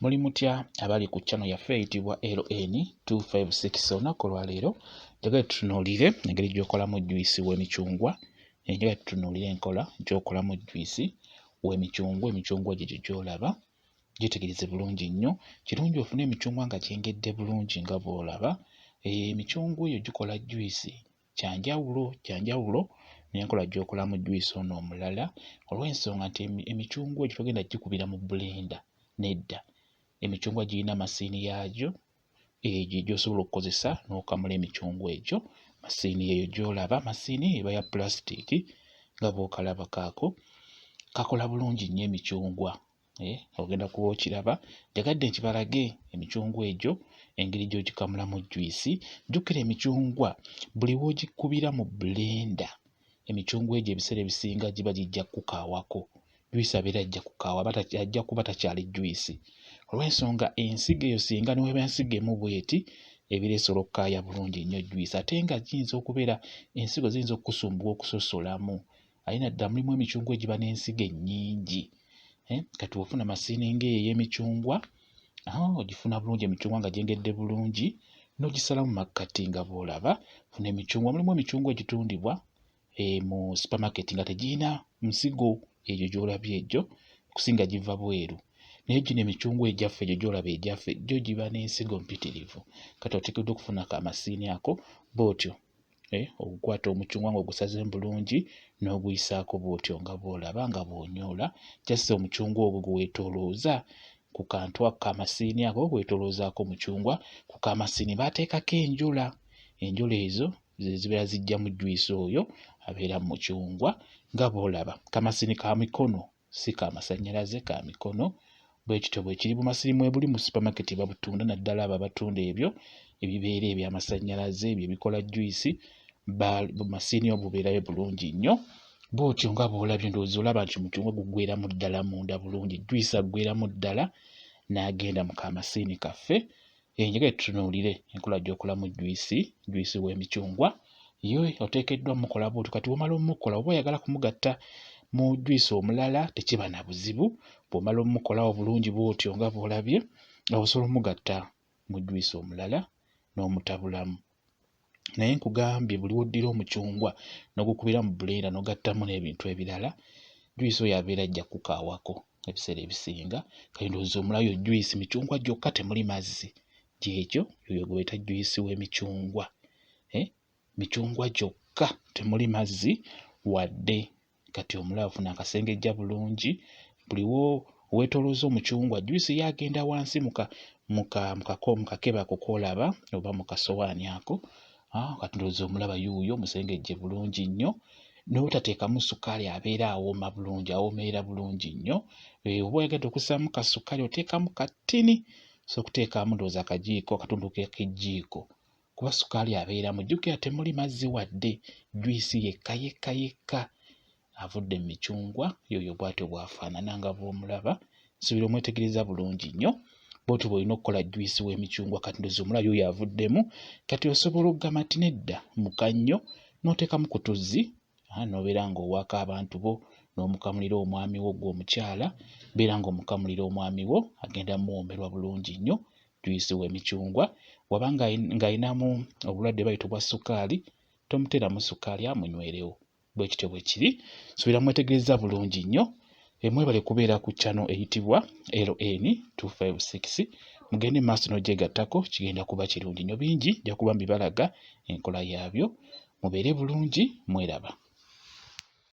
Muli mutya abali ku channel yaffe eyitibwa LN256. Olunaku olwaleero njagala tutunuulire engeri gy'okolamu juyisi w'emicungwa. Njagala tutunuulire enkola gy'okolamu juyisi w'emicungwa. Emicungwa gyegyo gy'olaba, gyetegereze bulungi nnyo. Kirungi ofune emicungwa nga gyengedde bulungi nga bw'olaba. Emicungwa eyo gikola juyisi kya njawulo, kya njawulo n'enkola gy'okolamu juyisi ono omulala, olw'ensonga nti emicungwa egyo togenda gikubira mu blender, nedda. Emicungwa girina masiini yaagyo egyo gy'osobola okukozesa n'okamula emicungwa egyo. Masiini eyo gy'olaba, masiini eba ya pulasitiiki nga bw'okalaba kaako, kakola bulungi nnyo emicungwa. Ogenda kuba okiraba. Njagadde nkibalage emicungwa egyo engeri gy'ogikamulamu juyisi. Jjukira emicungwa buli w'ogikubira mu blender, emicungwa egyo ebiseera ebisinga giba gijja kukukaawako. Juyisi abeera ajja kukaawa, ajja kuba takyali juyisi, olw'ensonga ensigo eyo singa ne weba nsigo emu bw'eti ebeera esobola okukaaya bulungi nnyo juyisi, ate nga giyinza okubeera ensigo ziyinza okukusumbuwa okusosolamu, aye naddala mulimu emicungwa egiba n'ensigo ennyingi. Kati bw'ofuna masiini ng'eyo ey'emicungwa, ogifuna bulungi emicungwa nga gyengedde bulungi n'ogisala mu makkati nga bw'olaba. Funa emicungwa, mulimu emicungwa egitundibwa mu supermarket nga tegirina nsigo, egyo gy'olabye egyo okusinga giva bweru, naye gino emicungwa egyaffe egyo gy'olaba egyaffe gyo giba n'ensigo mpitirivu. Kati oteekeddwa okufuna kamasiini ako bw'otyo, okukwata omucungwa ng'ogusazeemu bulungi n'oguyisaako bw'otyo nga bw'olaba nga bw'onyoola. Just omucungwa ogwo gwe weetoolooza ku kantu ako kamasiini ako, weetooloozaako omucungwa ku kamasiini. Baateekako enjola, enjola ezo ze zibeera zijjamu juyisi oyo abeera mu mucungwa nga bw'olaba. Kamasiini ka mikono, si ka masannyalaze, ka mikono. Bwe kityo bwe kiri. Bumasiri mwebuli mu supermarket babutunda, naddala abo abatunda ebyo ebibeera ebyamasannyalaze, ebyo ebikola juyisi, bumasiini obwo bubeerayo bulungi nnyo. Bw'otyo nga bw'olabye, ndowooza olaba nti omucungwa guggweeramu ddala munda bulungi, juyisi aggweeramu ddala n'agenda mu kamasiini kaffe. Njagala tutunuulire enkola gy'okolamu juyisi, juyisi w'emicungwa. Ye oteekeddwa mmukola bw'otyo. Kati bw'omala ommukola, oba oyagala kumugatta mu juyisi omulala, tekiba na buzibu. Bw'omala ommukolawo bulungi bw'otyo nga bw'olabye, osobola omugatta mu juyisi omulala n'omutabulamu. Naye nkugambye, buli lw'oddira omucungwa n'ogukubira mu blender n'ogattamu n'ebintu ebirala, juyisi oyo abeera ajja kukukaawako ebiseera ebisinga. Kale ndowooza omulayo juyisi micungwa gyokka, temuli mazzi, gyegyo yoyo gwe bayita juyisi w'emicungwa. Micungwa gyokka, temuli mazzi wadde. Kati omulaba, funa akasengejja bulungi. Buli weetoolooza omucungwa, juyisi ye agenda wansi mu kakebe ako k'olaba oba mu kasowaani ako. Kati ndowooza omulaba yuuyo musengejje bulungi nnyo. N'otateekamu sukaali, abeera awooma bulungi, awoomerera bulungi nnyo. Oba oyagadde okussaamu kasukaali, oteekamu katini, osobola okuteekamu ndowooza akajiiko, akatundu k'ekijjiiko, kuba sukaali abeeramu. Jjukira temuli mazzi wadde, juyisi yekka yekka yekka avudde mu micungwa. Yoyo bw'atyo bw'afaanana nga bw'omulaba. Nsuubira omwetegereza bulungi nnyo. Bw'otyo bw'olina okukola juyisi w'emicungwa. Kati ndowooza omulaba yoyo avuddemu. Kati osobola okugamba nti nedda, muka nnyo, n'oteekamu ku tuzzi, n'obeera ng'owaako abantu bo n'omukamulira omwami wo. Ggwe omukyala, beera ng'omukamulira omwami wo, agenda muwoomerwa bulungi nnyo juyisi w'emicungwa. Waba ng'ayinamu obulwadde bayita obwa sukaali, tomuteeramu sukaali, amunywerewo. Bwe kityo bwe kiri. Nsuubira mwetegerezza bulungi nnyo. Mwebale kubeera ku channel eyitibwa LN256. Mugende mu maaso n'ogyegattako, kigenda kuba kirungi nnyo. Bingi nja kuba mbibalaga enkola yaabyo. Mubeere bulungi, mweraba.